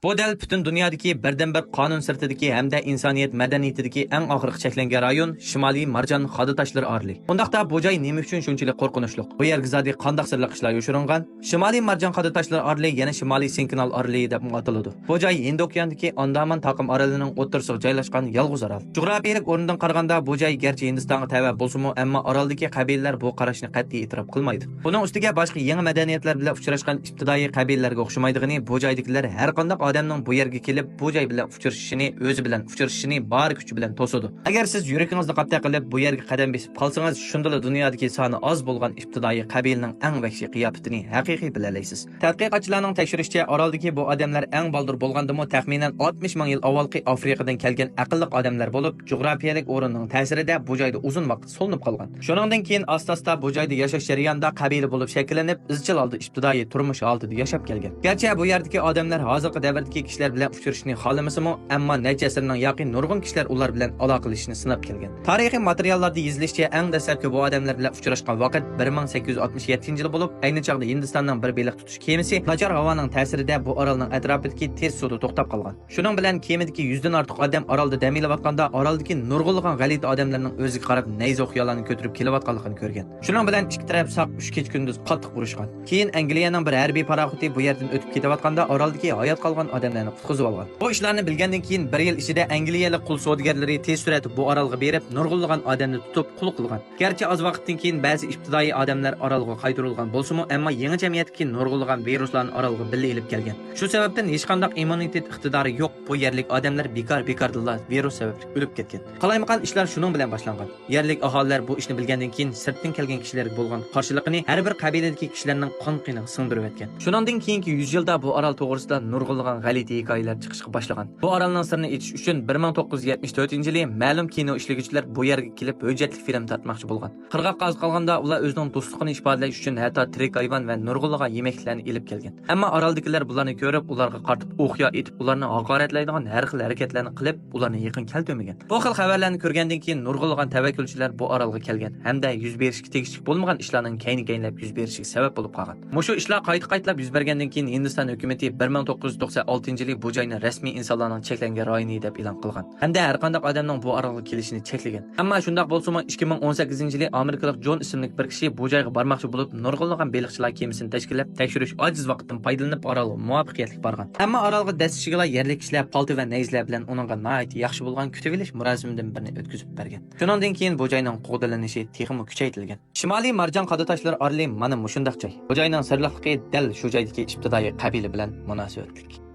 Bu dal butun dunyodagi birdan bir qonun sirtidagi hamda insoniyat madaniyatidagi eng oxirgi cheklangan rayon Shimoliy Marjon xoda toshlari orli. Undaqda bu joy nima uchun shunchalik qo'rqinchli? Bu yerga zodi qandoq sirli ishlar yoshiringan? Shimoliy Marjon xoda toshlari orli yana Shimoliy Sentinel orli deb ataladi. Bu joy Hind okeanidagi Andaman taqim orolining o'rtasiga joylashgan yolg'iz orol. Jo'grafiyalik o'rnidan qaraganda bu joy garchi Hindistonga tava bo'lsa-mu, ammo oroldagi qabilalar bu qarashni qat'iy e'tirof qilmaydi. Buning ustiga boshqa yangi madaniyatlar bilan uchrashgan ibtidoiy qabilalarga o'xshamaydig'ini bu joydagilar har qanday odamning bu yerga kelib bu joy bilan uchrashishini, o'zi bilan uchrashishini bor kuchi bilan to'sadi. Agar siz yuragingizni qattiq qilib bu yerga qadam besib qolsangiz, shundala dunyodagi soni oz bo'lgan ibtidoiy qabilaning eng vahshiy qiyofatini haqiqiy bilalaysiz. Tadqiqotchilarning tekshirishicha, oroldagi bu odamlar eng baldir bo'lgandimi taxminan 60 ming yil avvalgi Afrikadan kelgan aqlli odamlar bo'lib, jo'grafiyalik o'rinning ta'sirida bu joyda uzun vaqt so'linib qolgan. Shuningdan keyin asta-asta bu joyda yashash jarayonida qabila bo'lib shakllanib, izchil holda ibtidoiy turmush holatida yashab kelgan. Garchi bu yerdagi odamlar hozirgi davrdagi kishilar bilan uchrashishni xohlamasimi, ammo necha asrning yaqin nurg'un kishilar ular bilan aloqalashishni sinab kelgan. Tarixiy materiallarda yozilishicha, eng dastlabki bu odamlar bilan uchrashgan vaqt 1867-yil bo'lib, ayni chog'da Hindistonning bir beliq tutish kemasi nachar havoning ta'sirida bu orolning atrofidagi tez suvda to'xtab qolgan. Shuning bilan kemadagi 100 dan ortiq odam orolda dam olayotganda oroldagi nurg'unlagan g'alati odamlarning o'ziga qarab nayza o'qyolarni ko'tarib kelayotganligini ko'rgan. Shuning bilan ikki taraf saq 3 kecha kunduz qattiq urushgan. Keyin Angliyaning bir harbiy paroxodi bu yerdan o'tib ketayotganda oroldagi hayot qolgan odamlarni qutqizib olgan. Bu ishlarni bilgandan keyin bir yil ichida angliyalik qul savdogarlari tez suratda bu orolga berib, nurg'unlagan odamni tutib qul qilgan. Garchi oz vaqtdan keyin ba'zi ibtidoiy odamlar orolga qaytarilgan bo'lsa-mu, ammo yangi jamiyatdagi nurg'unlagan viruslarni orolga birga ilib kelgan. Shu sababdan hech qanday immunitet iqtidori yo'q bu yerlik odamlar bekor-bekordilla virus sababli o'lib ketgan. Qalaymiqon ishlar shuning bilan boshlangan. Yerlik aholilar bu ishni bilgandan keyin sirtdan kelgan kishilarga bo'lgan qarshiligini har bir qabiladagi kishilarning qon qiniga singdirib o'tgan. Shundan keyingi 100 yilda bu orol to'g'risida nurg'unlagan g'alati hikoyalar chiqishga boshlagan. Bu orolning sirini aytish uchun 1974-yili ma'lum kino ishlaguvchilar bu yerga kelib hujjatli film tortmoqchi bo'lgan. Qirg'oqqa oz qolganda ular o'zining do'stligini ifodalash uchun hatto tirik hayvon va nurg'unlagan yemaklarni ilib kelgan. Ammo oroldagilar bularni ko'rib, ularga qartib o'qya etib, ularni haqoratlaydigan har xil harakatlarni qilib, ularni yaqin keltirmagan. Bu xil xabarlarni ko'rgandan keyin nurg'unlagan tavakkulchilar bu orolga kelgan hamda yuz berishga tegishli bo'lmagan ishlarning kayni-kaynlab yuz berishiga sabab bo'lib qolgan. Mushu ishlar qayta-qaytalab yuz bergandan keyin Hindiston hukumati 1996-yili bu joyni rasmiy insonlarning cheklangan rayoni deb e'lon qilgan hamda har qanday odamning bu orolga kelishini cheklagan. Ammo shundoq bo'lsa-mu 2018-yili amerikalik Jon ismli bir kishi bu joyga bormoqchi bo'lib, nurg'unlagan beliqchilar kemasini tashkillab, tekshirish ojiz vaqtdan foydalanib orolga muvaffaqiyatli borgan. Ammo orolga dastishiga yerlik kishilar palti va nayzalar bilan uningga nihoyat yaxshi bo'lgan kutib olish murosimidan birini o'tkazib bergan. Shundan keyin bu joyning qo'g'dalanishi texmi kuchaytirilgan. Shimoliy Marjon qada toshlar orli mana mushundaq joy. Bu joyning sirliqligi dal shu joydagi ibtidoiy qabila bilan munosabatlik.